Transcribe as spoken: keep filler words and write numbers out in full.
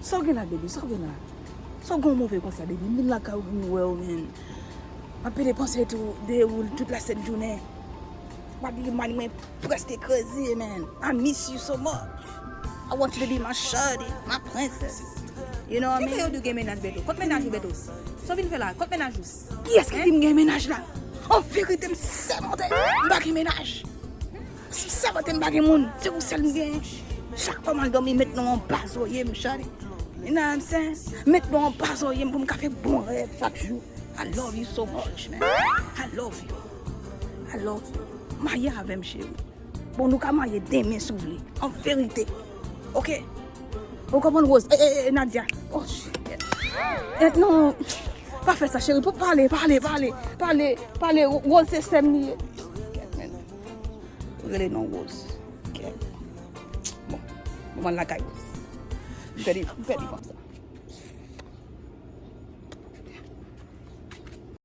Sa w gen la, baby? Sa w gen la? Sa w gen w move konsa, baby? M vin lakay ou vin wè w, man. M ap pede panse tou de ou tout la sent jounen. Body man mwen prèske kraze, man. I miss you so much. I want you to be my shawty, my princess. You know what I mean? Kite yo di w gen mennaj, Beto. Kot mennaj ou, Beto? Sa w vin fè la? Kot mennaj ou? Kiyès ki di m gen mennaj la? An verite, m sèmante m pa gen mennaj. M sèmante m pa gen moun. Se ou sèl m genyen. Chak fwa m al dòmi, met non an ba zòrye m, shawty. You know what I'm saying? Met non an ba zòrye m pou m ka fè bon rèv chak jou. I love you so much, man. I love you. I love you. Marye avè m, cheri. Bon, nou ka marye demen si w vle. An verite. Oke? Ou konprann, Rose? E, e, e, Nadia. Oh, shit. E, non. Pa fè sa, cheri. Pa pale, pale, pale. Pale, pale. Rose se sè m li ye. Kèt, man. Rele non Rose. Kèt. Bon. Bon, mwen lakay Rose. M pèdi, m pèdi fanm sa.